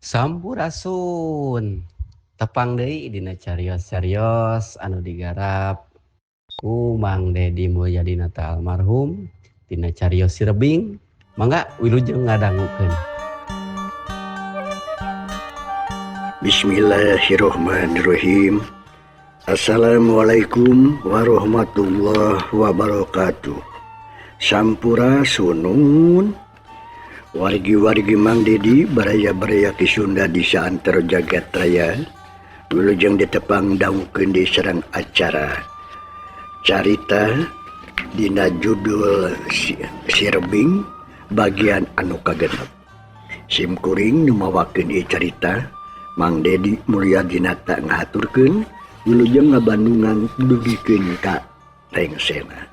Sampurasun. Tepang deui dina carios-carios anu digarap ku Mang Dedi Mulyadinata almarhum dina carios Sirebing. Mangga wilujeng ngadangukeun. Bismillahirrahmanirrahim. Assalamualaikum warahmatullahi wabarakatuh. Sampurasunun. Wargi-wargi Mang Dedi baraya-baraya Ki Sunda di saantero jagat raya wilujeng ditepang dangukeun di sareng acara carita dina judul Sirebing bagian anu kagenep. Sim kuring nu mawakeun ieu carita Mang Dedi Mulyadinata ngahaturkeun wilujeng ngabandungan dugikeun ka rengsena.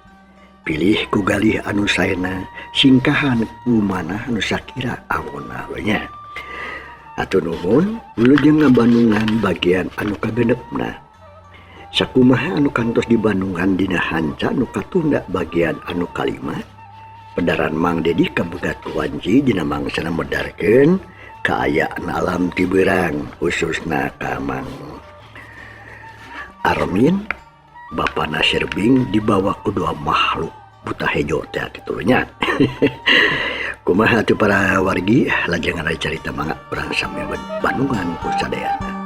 Pilih ku galih anu saena singkahan ku manah anu sakira awona we nya. Hatur nuhun wilujeng ngabandungan bagian anu kagenepna. Sakumaha anu kantos dibandungan dina hanca nu katunda bagian anu kalima. Pedaran Mang Dedi kabegat ku wanci dina mangsana medarkeun kaayaan alam ti beurang khususna ka Mang Armin. Bapak Nasir Bing dibawa ku dua makhluk buta hejo teh kitu nya. Kumaha atuh para wargi lajengan carita mangga urang sami bandungan ku sadayana.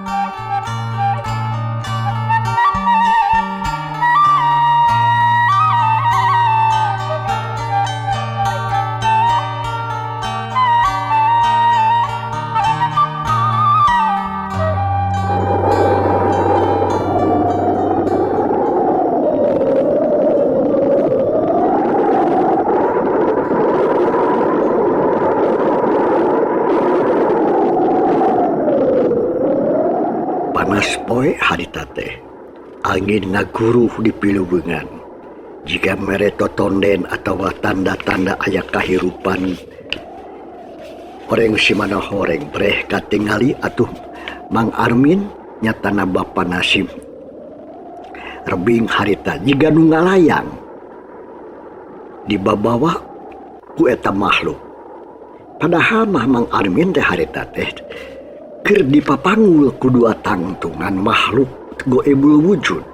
Panas poe harita teh, angin ngaguruh di piluweungan. Jika mere totonden atawa tanda-tanda aya kahirupan horeng simana horeng breh katingali atuh Mang Armin nyatana bapa nasib rebing harita jiga nu ngalayang dibabawa ku eta makhluk. Padahal mah Mang Armin teh harita teh keur dipapanggul ku dua tangtungan makhluk goebul wujud.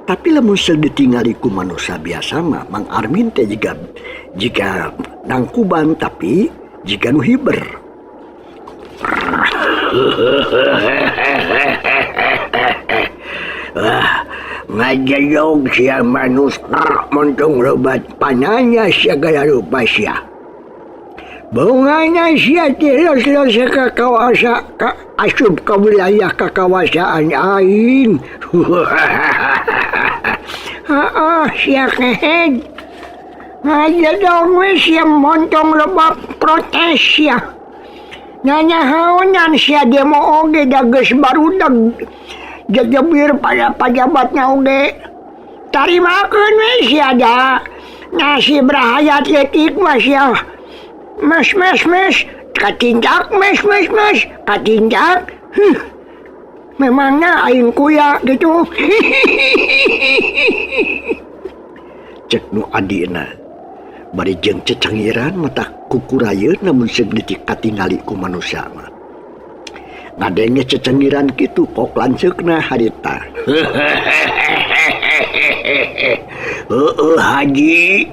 Tapi lamun seur ditingali ku manusia biasa mah Mang Armin teh jiga nangkuban tapi jiga nu hiber. Wah, ngajejog sia manusia montong lobat pananya segala rupa sia. Bungana sia teh los-los ka kawasa ka asup ka wilayah kakawasaan aing. Heeh, sia kehed. Ngajedog we sia montong loba protes sia. Nyanyahaonan sia demo oge da geus barudeg. Jejebir pada pajabatna oge. Tarimakeun we sia da nasib rahayat leutik mah sia. Mes mes mes katinjak mes mes mes katinjak. Huh. Memangnya aing kuya gitu. Cek nu adina bari jeung cecengiran mata kukurayeun namun seug katingali ku manusia mah. Ngadenge cecengiran kitu kok lanceukna harita. Heueuh haji.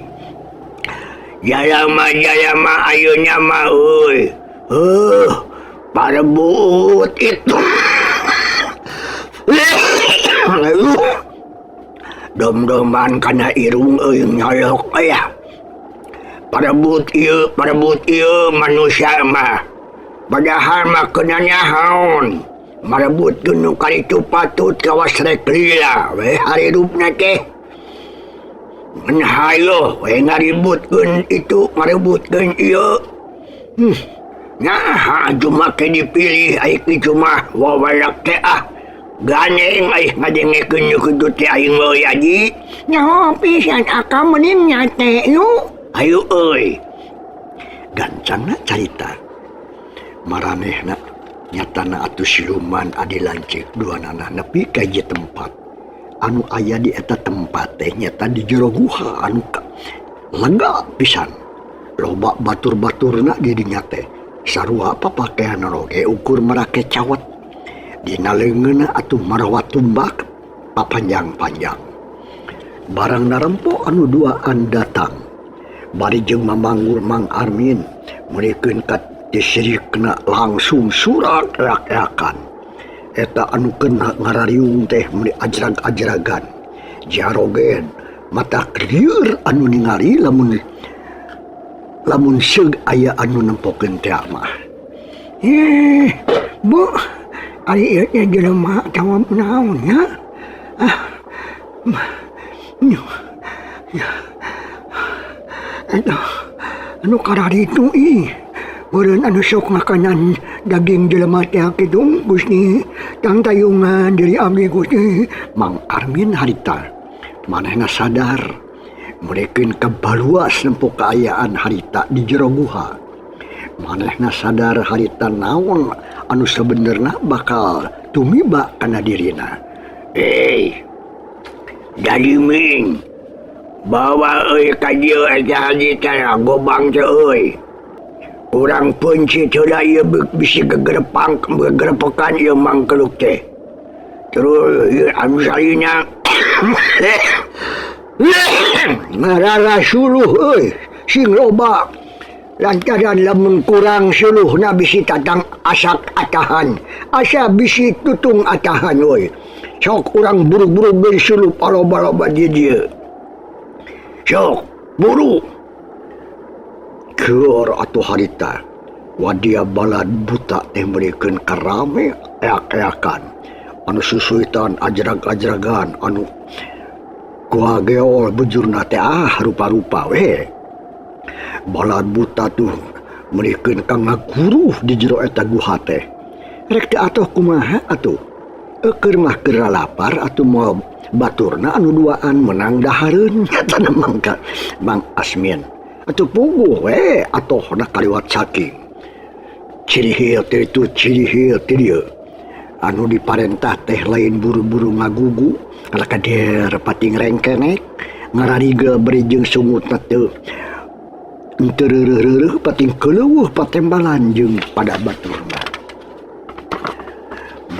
Jalama jalama ayeuna mah euy. Heuh parebut itu. Dom-doman kana irung euy nyolok aya. Parebut ieu manusia mah. Padahal mah keuna nyahaon. Marebutkeun nu karitu patut kawas rek lila we harirupna teh. Ngan hayoh we ngaributkeun itu ngarebutkeun ieu. Naha cuma ke dipilih ai kitu mah wawalak teh ah. Gandeng ai ngadengekeun nu kitu teh aing euy aji. Nyaho pisan akang meuning nya teh nu. Hayu euy. Gancangna carita. Maranehna nyatana atuh siluman adi lanceuk duanana nepi ka hiji tempat. Anu aya di eta tempat teh nyata di jero guha anu lega pisan. Loba batur-baturna di dinya teh. Sarua papakean oge ukur marake cawet. Dina leungeunna atuh marawa tumbak papanjang-panjang. Barang narempo anu duaan datang. Bari jeung mamanggur Mang Armin meurikeun ka tisirikna langsung surak eak-eakan. Eta anu kena ngarariung teh meuni ajrag-ajragan. Jarogen matak lieur anu ningali lamun lamun seug aya anu nempokeun tea mah. Ih, Bu, ari ieu teh jelema atawa naon nya? Ah, Aduh, anu kararitu ih. Meureun anu sok makanan daging jelema teh kitu Gusti. Tangtayungan diri abdi Gusti. Mang Armin harita manehna sadar mereken kabaluas nempo kaayaan harita di jero guha. Manehna sadar harita naon anu sabenerna bakal tumiba kana dirina. Eh, jadi ming bawa euy ka dieu eta haji teh gobang teh euy. Urang peuncit heula ieu bisi gegerepang gegerepekan ieu mangkeluk teh. Terus ieu anu salina ngarara suluh euy sing loba lantaran lamun kurang suluhna bisi tatang asak atahan asa bisi tutung atahan euy. Sok urang buru-buru beli suluh paloba-loba di dieu. Sok buru. Keur atuh harita wadia balad buta teh meurikeun karame eak-eakan anu susuitan ajrag-ajragan anu kuageol bujurna teh ah rupa-rupa we. Balad buta tuh meurikeun ka ngaguruh di jero eta guha teh. Rek teu atoh kumaha atuh? Eukeur mah keur lapar atuh moal baturna anu duaan menang dahareun nyata mangka Mang Asmin. Atuh puguh we atohna kaliwat saking. Cirihil ti ditu cirihil ti dieu. Anu diparentah teh lain buru-buru ngagugu kalakader pating rengkenek ngararigel bari jeung sungutna teu teu reureuh-reureuh pating keuleueuh patembalan jeung pada baturna.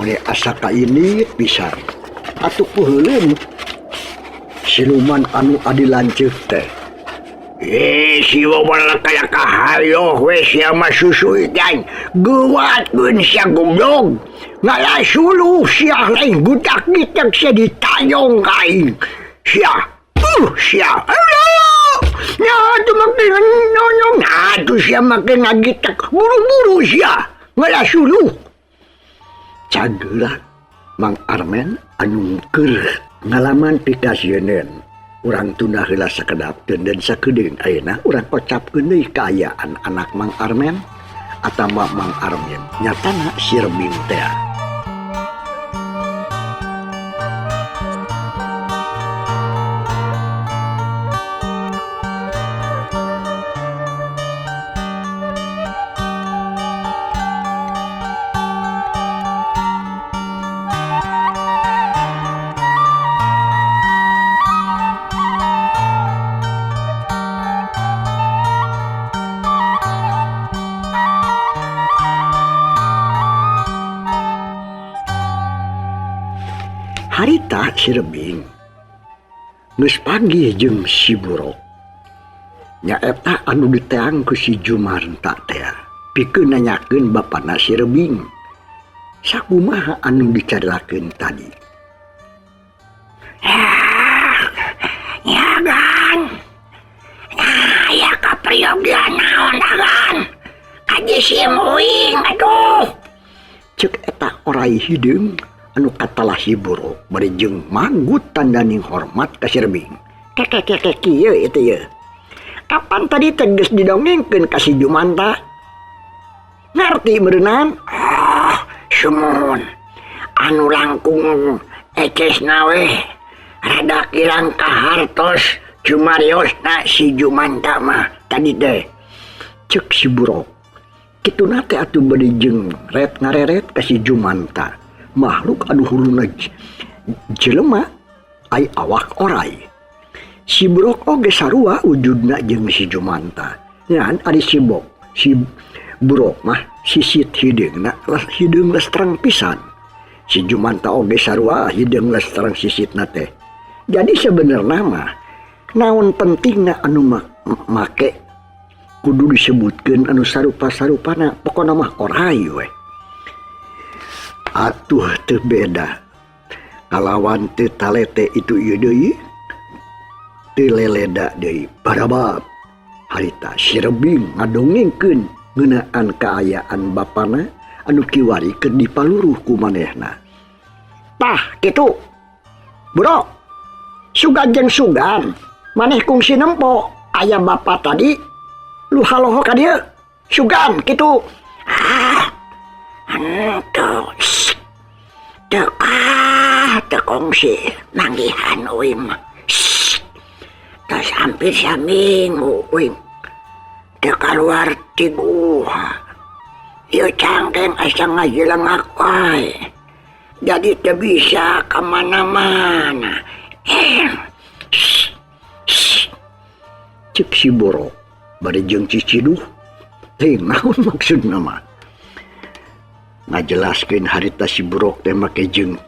Meni asa kainit pisan atuh puheuleun siluman anu adi lanceuk teh. Eh, si Wawan kaya kahayoh we sia mah susuitan geuwatkeun sia goblok. Ngalah suluh sia lain gutak-gitak sia ditayong ka aing. Sia, sia. Alah! Nah, atuh make nonyong. Nah, atuh sia make ngagitak buru-buru sia. Ngalah suluh. Cageura Mang Armen anu keur ngalaman pikasieun. Urang tunda heula sakedap dan sakedeung ayeuna urang kocapkeun deui kaayaan anak Mang Armen atawa Mang Armin nyatana si Rebing teh. Harita si Rebing geus panggih jeung si Buruk. Nyaeta anu diteang ku si Jumarta teh pikeun nanyakeun bapana si Rebing. Sakumaha anu dicaritakeun tadi? Ya gan. Nah, ya kapriogian naon dagan. Kaji sim uing aduh. Ceuk eta orai hideung anu katalah si Buruk bari jeung manggut tandaning hormat ka si Rebing. Kekekeke kieu itu ye. Kapan tadi teh geus didongengkeun ka si Jumanta? Ngarti meureunnan? Ah, sumuhun. Anu langkung ecesna we. Rada kirang kahartos cumariosna si Jumanta mah tadi teh. Ceuk si Buruk. Kituna teh atuh bari jeung ret ngareret ka si Jumanta. Makhluk anu huluna jelema ai awak orai. Si Buruk oge sarua wujudna jeung si Jumanta. Ngan ari si Bok, si Burok mah sisit hideungna hideung lestrang pisan. Si Jumanta oge sarua hideung lestrang sisitna teh. Jadi sebenarnya mah naon pentingna anu make kudu disebutkeun anu sarupa-sarupana pokona mah orai we. Atuh teu beda. Kalawan teu talete itu ieu deui teu leleda deui barabab. Harita si Rebing ngadongengkeun ngeunaan kaayaan bapana anu kiwari keur dipaluruh ku manehna. Tah kitu. Bro, sugan jeung sugan maneh kungsi nempo aya bapa tadi lu haloho ka dieu. Sugan kitu. Ah, henteu. Teu ah, teu kongsi manggihan uing mah. Tos hampir saminggu uing teu kaluar ti guha. Ieu cangkeng asa ngajilengak wae. Jadi teu bisa ka mana-mana. Cek si Borok bari jeung ciciduh. Teuing naon maksudna mah. Ngajelaskeun harita si Borok teh make jeung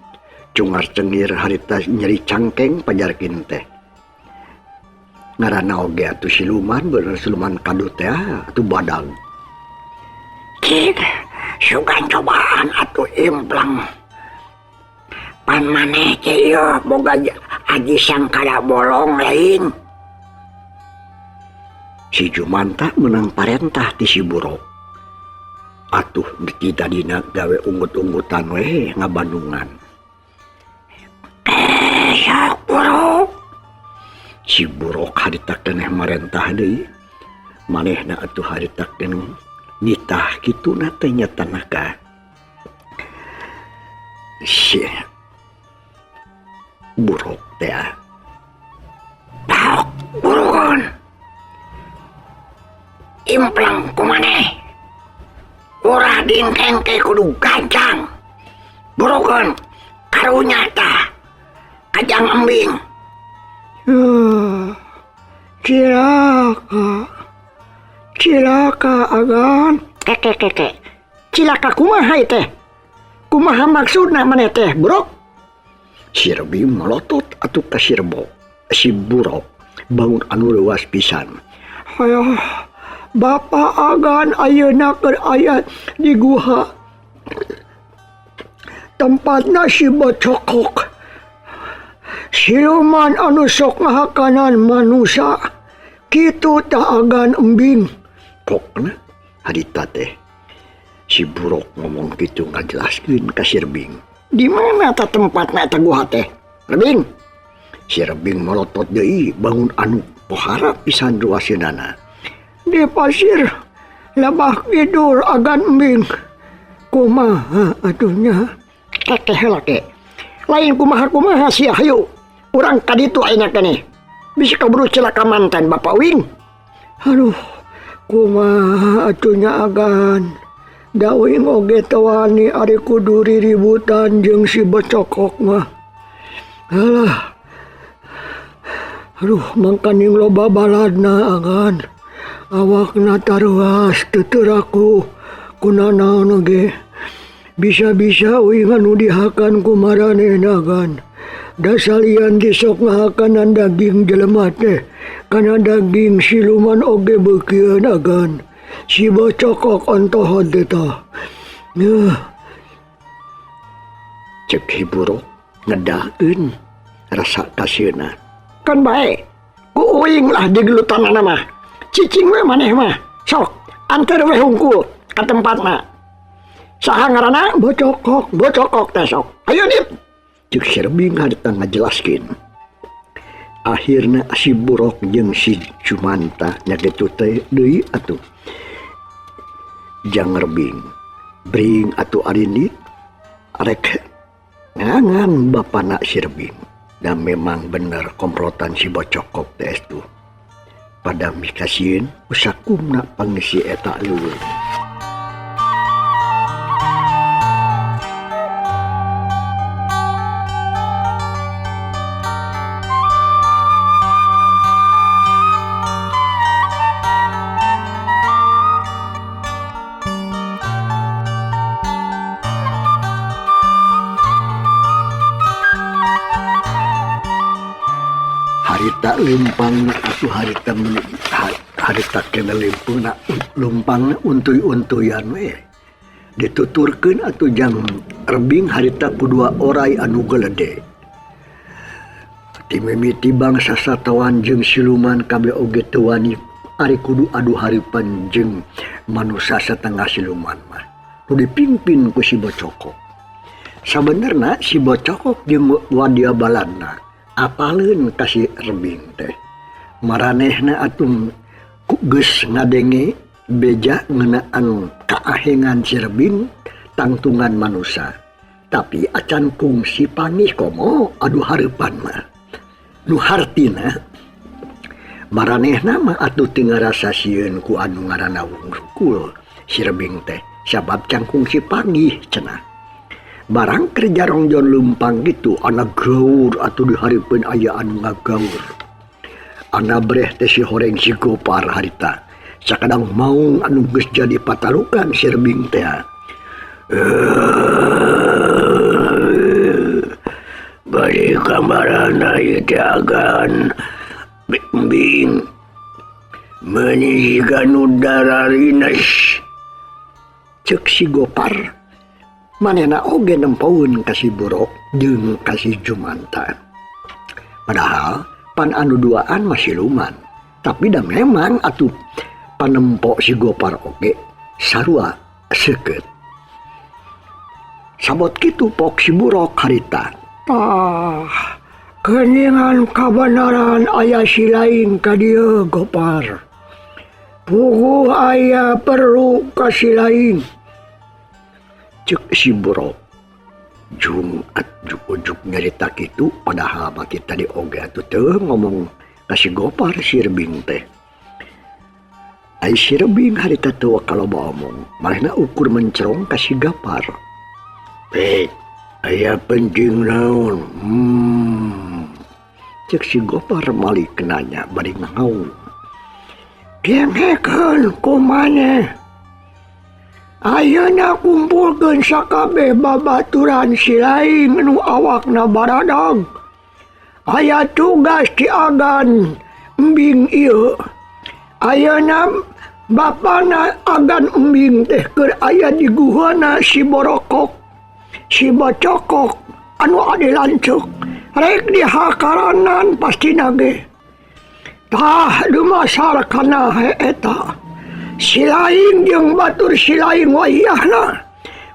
cungar cengir harita nyeri cangkeng pajarkeun teh. Ngaranna oge atuh siluman bener siluman kadut teh atuh badag. Cik, sugan cobaan atuh implang. Pan maneh teh ieu boga aji sangkara bolong lain. Si Jumanta menang parentah ti si Burok. Atuh di tadina gawe unggut-unggutan we ngabandungan. Sok Burok. Si Burok harita keneh marentah deui. Manehna atuh harita keneh nitah kituna teh nya tanaka. Si Burok teh. Taok burukan. Implang kumaneh. Urah dingkeng ke kudu gancang. Burukan karunya tah. Kajang embing. Cilaka. Cilaka agan. Keke. Cilaka kumaha teh? Kumaha maksudna maneh teh, Burok? Si Rebing melotot atuh ka si Rebo. Si Burok bangun anu leuwas pisan. Hayoh, Bapak agan ayeuna keur aya di guha. Tempatna si Bocokok. Siluman anu sok ngahakanan manusa. Kitu tah agan embing. Kokna harita teh. Si Burok ngomong kitu ngajelaskeun ka si Rebing. Di mana tah tempatna eta guha teh? Rebing. Si Rebing melotot deui bangun anu pohara pisan ruaseunana. Di pasir lebah kidul agan embing. Kumaha atuhnya? Kekeh heula ke. Lain kumaha-kumaha sia hayu. Urang ka ditu ayeuna keneh. Bisa kaburu celaka mantan Bapak Wing. Aduh, kumaha atuhnya agan. Da uing oge teu wani ari kudu riributan jeung si Bocokok mah. Alah. Aduh, mangkaning loba baladna agan. Awakna taruas teu teraku kunanaon oge. Bisa-bisa uing anu dihakan ku maranehna agan. Dasalian disok ngahakanan daging jelema teh kana daging siluman oge beukieun agan. Si Bocokok ontohod teh tah. Cek si Burok ngedakeun rasa kasieuna. Kan bae ku uing lah digelutanana mah. Cicing we maneh mah. Sok anter we hungkul ka tempatna. Saha ngaranna? Bocokok. Bocokok teh sok. Ayo nip. Cek si Rebing harita ngajelaskeun. Akhirna si Burok jeung si Jumanta nya kitu teh deui atuh. Jang Rebing bring atuh arindit arek ngangan bapana si Rebing. Dan memang bener komplotan si Bocokok teh tuh. Pada mikasieun usakumna pangisi eta leuweung. Harita leumpangna atuh harita meuni harita keneh leumpangna leumpangna untuy-untuyan we. Dituturkeun atuh jang rebing harita ku dua oray anu gelede. Ti mimiti bangsa satawan jeung siluman kabeh oge teu wani ari kudu adu hareupan jeung manusa satengah siluman mah. Nu dipingpin ku si Bocokok. Sabenerna si Bocokok jeung wadia baladna apaleun ka si rebing teh. Maranehna atuh ku geus ngadenge beja ngeunaan kaahengan si rebing tangtungan manusa. Tapi acan kungsi panggih komo adu hareupan mah. Nu hartina maranehna mah atuh teu ngarasa sieun ku anu ngaranna wungkul si rebing teh sabab can kungsi panggih cenah. Barang keur jarongjon leumpang kitu ana gaur atuh di hareupeun aya anu ngagaur. Ana breh teh si horeng si Gopar harita. Sakadang maung anu geus jadi patalukan si rebing teh. Bari kamarana ieu teh agan bing meuni siga nu dararines ceuk si Gopar. Manehna oge nempoeun ka si Burok jeung ka si Jumanta. Padahal pan anu duaan mah siluman, tapi da memang atuh panempo si Gopar oge sarua seukeut. Sabot kitu pok si Burok harita. Tah, geuningan kabenaran aya si lain ka dieu Gopar. Puguh aya perlu ka si lain. Ceuk si Burok. Jumat ujug-ujug nyarita kitu padahal mah ti tadi oge atuh teu ngomong ka si Gopar si Rebing teh. Ai si Rebing harita teu kaloba omong, manehna ukur mencerong ka si Gopar. Aya penting naon? Ceuk si Gopar malik nanya bari ngahaung. Dengekeun ku maneh. Ayeuna kumpulkeun sakabeh babaturan si lain nu awakna baradag. Aya tugas ti agan embing ieu. Ayeuna bapana agan embing teh keur aya di guhana si Borokok, si Bocokok anu adi lanceuk. Rek dihakaranan pastina ge. Tah dumasar kana eta. Si lain jeung batur si lain wayahna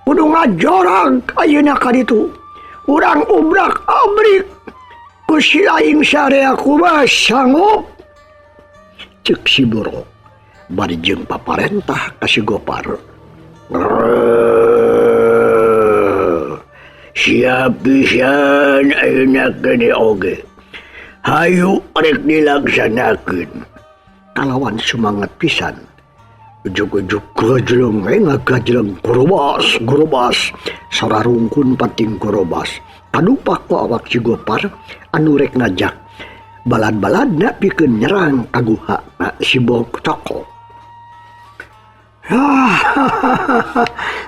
kudu ngajorag ayeuna ka ditu. Urang ubrak-abrik ku si lain sarea kumaha sanggup. Ceuk si Buruk bari jeung paparentah ka si Gopar. Siap pisan ayeuna keneh oge. Hayu rek dilaksanakeun. Kalawan sumanget pisan. Ujug-ujug gajleng we ngagajleng gorobas gorobas sora rungkun pating gorobas. Kadupak ku awak si Gopar anu rek ngajak balad-baladna pikeun nyerang ka guha na si Bocokok.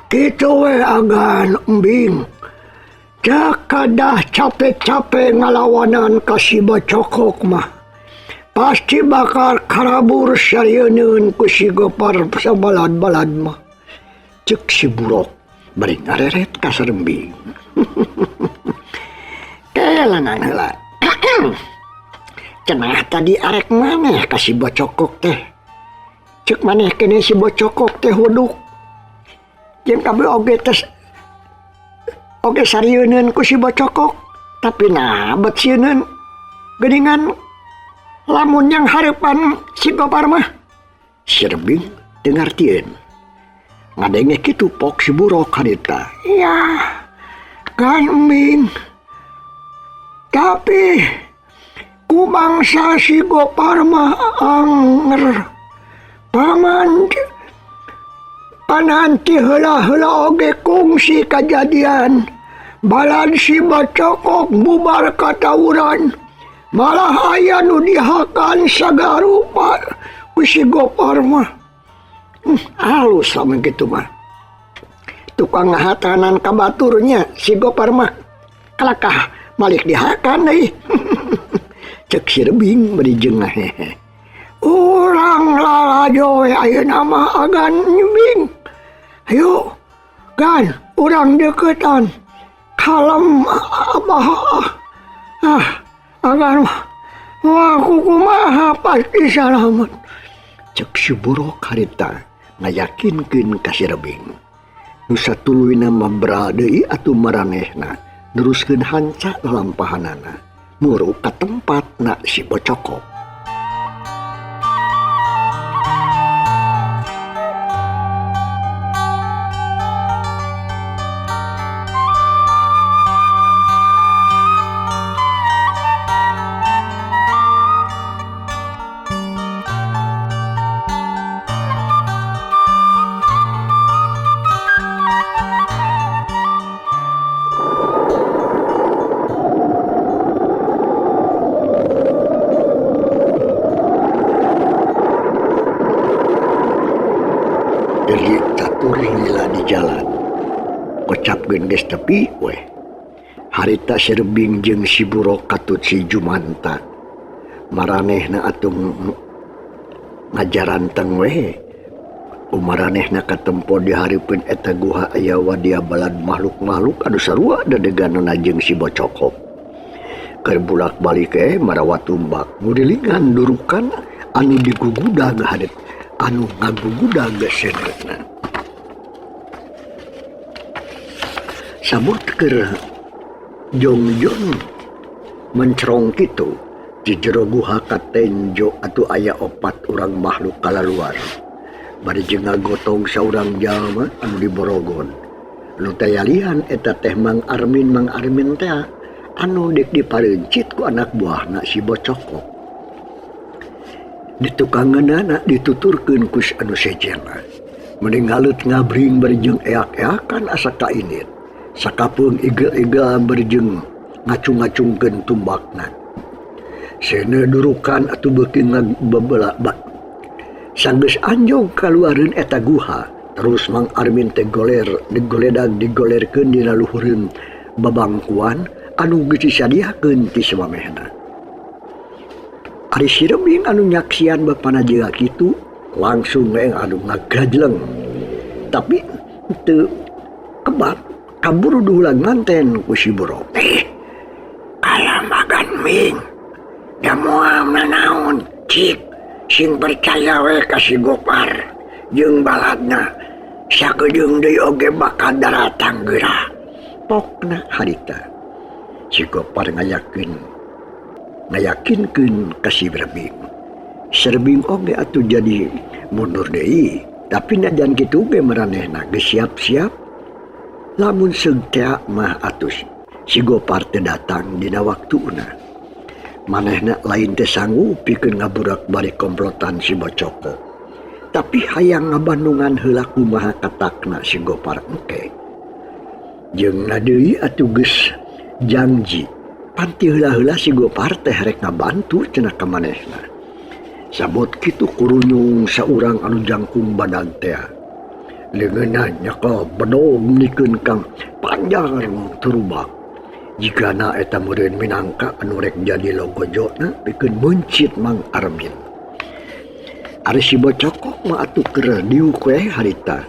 Kitu we agan embing. Cakadah capek-capek ngalawanan ka si Bocokok mah. Pasti bakal karabur sarieun ku si Gopar sabalad-balad mah. Ceuk si Burok bari ngareret ka Sarembing. Kelangan heula. Cenah tadi arek maneh ka si Bocokok teh. Ceuk maneh keneh si Bocokok teh huduk. Jeung kabeh oge tes oge sarieun ku si Bocokok, tapi nah bet sieun geuningan lamun yang hareupan si Gopar mah. Si Rebing teu ngartieun. Ngadenge kitu pok si Burok harita. Ya, kan embing. Tapi ku bangsa si Gopar mah anger. Paman pananti heula-heula oge kungsi kajadian. Balad si Bocokok bubar katawuran. Malah aya nu dihakan sagarupa ku si Gopar mah. Halus lamun kitu mah. Tukang ngahatanan ka baturnya si Gopar mah. Kalakah malik dihakan deui. Cek si Rebing bari jeung ngahehe. Urang lalajo we ayeuna mah agan nyebing. Hayu gan urang deuketan. Kalem abah. Ah, agan mah kumaha pasti salamet. Cek si Buruk harita ngayakinkeun ka si Rebing. Nu satuluyna mah bra deui atuh maranehna neruskeun hanca lalampahanana. Muru ka tempatna si Bocokok. Catur lila di jalan kocapkeun geus tepi weh harita si Rebing jeung si Buruk katut si Jumanta maranehna atuh ngajaranteng weh umaranehna katempo di hareupeun eta guha aya wadia balad makhluk-makhluk anu sarua dadeganana jeung si Bocokok keur bulak-balik marawa tumbak ngurilingan durukan anu digugudag hadet anu ngagugudag seuneu. Sabut keur jongjong mencerong kitu di jero guha katenjo atuh aya opat urang makhluk kalaluar bari jeung ngagotong saurang jalma anu diborogon. Nu tayalian eta teh Mang Armin teh anu deuk dipareuncit ku anak buahna si Bocokok. Di tukangeunana dituturkeun ku anu sejenna. Mending halut ngabring bari jeung eak-eakan asa kainit. Sakapeung igel-igel bari jeung ngacung-ngacungkeun tumbakna. Seuneu durukan atuh beuki ngabebelak. Sanggeus anjog kaluareun eta guha, terus Mang Armin teh goler, digoledag digolerkeun dina luhureun babangkuan anu geus disadiakeun ti samamehna. Ari si Rebing anu nyaksian bapana jiga kitu langsung we anu ngagajleng. Tapi teu kebak kaburu duhulan manten ku si Buruk. Alam agan ming. Da moal nanaon cik sing percaya we ka si Gopar jeung baladna sakedeung deui oge bakal daratang geura. Pokna harita si Gopar ngayakinkeun ka si Rebing. Si Rebing oge atuh jadi mundur deui, tapi najan kitu ge maranehna geus siap-siap. Lamun seug tea mah atuh si Gopar teh datang dina waktuna. Manehna lain teh sanggup pikeun ngaburak balik komplotan si Bocokok. Tapi hayang ngabandungan heula kumaha katakna si Gopar engke. Jeung na deui atuh geus janji panti heula-heula si Gopar teh rek ngabantu cenah ka manehna. Sabot kitu kurunyung saurang anu jangkung badag teh. Leungeunna nyekel bedog nikeun kang panjang turubak. Jigana eta meureun minangka anu rek jadi logojona pikeun meuncit Mang Armin. Ari si Bocokok mah atuh keur diuk we harita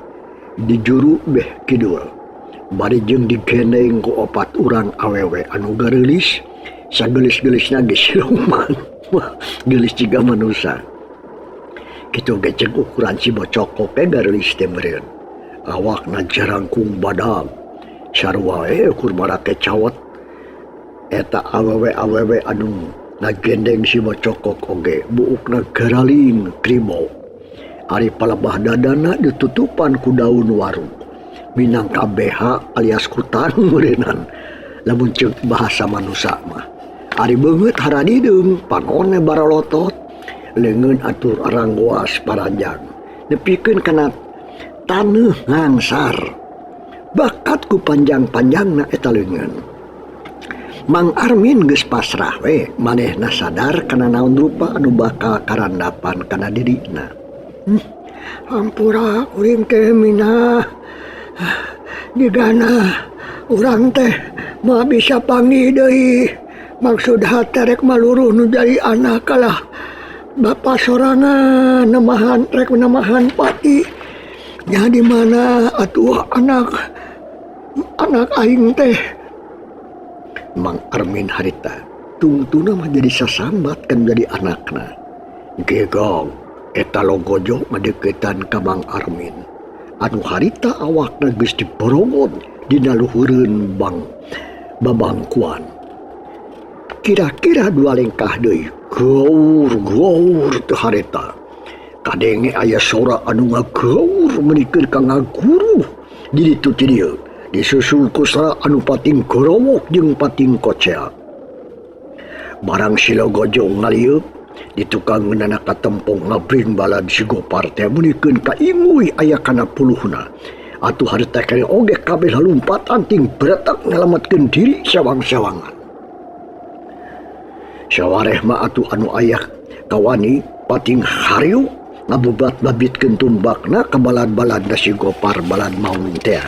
di juru beh kidul. Bari jeung digendeng ku opat urang awewe anu gareulis sagelis-gelisna ge siluman. Geulis jiga manusa. Kitu ge jeung ukuran si Bocokok ge gareulis teh meureun. Awakna jarangkung badag. Sarua we ukur marake cawet. Eta awewe-awewe anu ngagendeng si Bocokok oge buukna garaling kribo. Ari palebah dadana ditutupan ku daun waru. Minangka BH alias kutan meureunnan lamun ceuk bahasa manusa mah. Ari beungeut haradideung panonne baralotot leungeun atur aranggoas paranjang nepikeun kana taneuh ngangsar. Bakat ku panjang-panjangna eta leungeun. Mang Armin geus pasrah we manehna sadar kana naon rupa anu bakal karandapan kana dirina. Hampura kuring teh minah digana urang teh moal bisa panggih deui. Maksud hate rek maluruh nu jadi anak kalah Bapak sorangan nemahan rek nemahan pati. Nya di mana atuh anak anak aing teh. Mang Armin harita tungtuna mah jadi sasambat kan jadi anakna. Gegong eta Logojo ngadeukeutan ka Mang Armin. Anu harita awakna geus diborogon dina luhureun bang babangkuan. Kira-kira dua lengkah deui gaur gaur teu harita. Kadenge aya sora anu ngagaur meuni ka ngaguruh di ditu ti dieu. Disusul ku sora anu pating gorowok jeung pating kocel. Barang si Logojo ngalieup di tukang ngeunana katempong ngabring balad si Gopar teh meunikeun ka inguy aya kana puluhna. Atuh harita keneh oge kabeh lalumpatan ting beretek nyalametkeun diri sewang-sewangan. Sawareh mah atuh anu aya kawani pating hariuk ngabubat-babitkeun tumbakna ka balad-baladna si Gopar balad maung teh.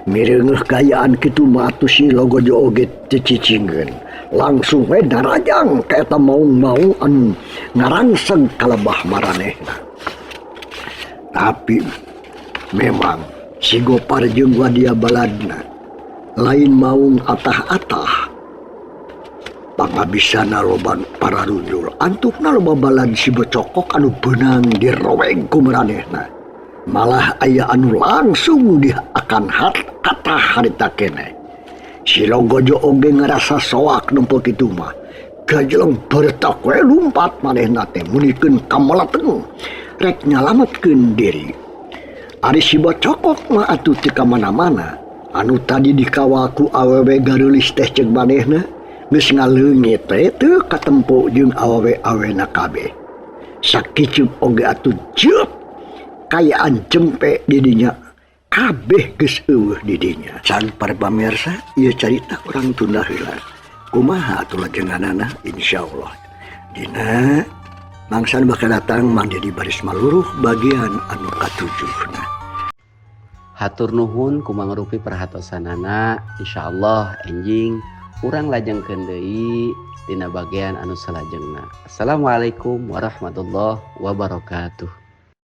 Mireungeuh kaayaan kitu mah atuh si Logojo oge teu cicingkeun. Langsung we narajang ka eta maung-maung anu ngarangseg ka lebah maranehna. Tapi memang si Gopar jeung wadia baladna lain maung atah-atah. Pangabisana loba pararunjul antukna loba balad si Bocokok anu beunang diroweng ku maranehna. Malah aya anu langsung diakan hat atah harita keneh. Si Logojo oge ngarasa soak nempo kitu mah. Gajeleng beretak we lumpat manehna teh meunikeun ka meleteng rek nyalametkeun diri. Ari si Bocokok mah atuh teu ka mana-mana. Anu tadi dikawal ku awewe gareulis teh ceuk manehna geus ngaleungit teh teu katempo jeung awewe-awena kabeh. Sakicup oge atuh jeup kayaan jempe di dinya kabeh geus eueuh di dinya. Can para pamirsa, ieu carita urang tunda heula. Kumaha atuh lajenganana insyaallah. Dina mangsa bakal datang Mang Dedi baris maluruh bagian anu katujuhna. Hatur nuhun ku Mang Rupi perhatosanana. Insyaallah enjing urang lajengkeun deui dina bagian anu salajengna. Assalamualaikum warahmatullahi wabarakatuh.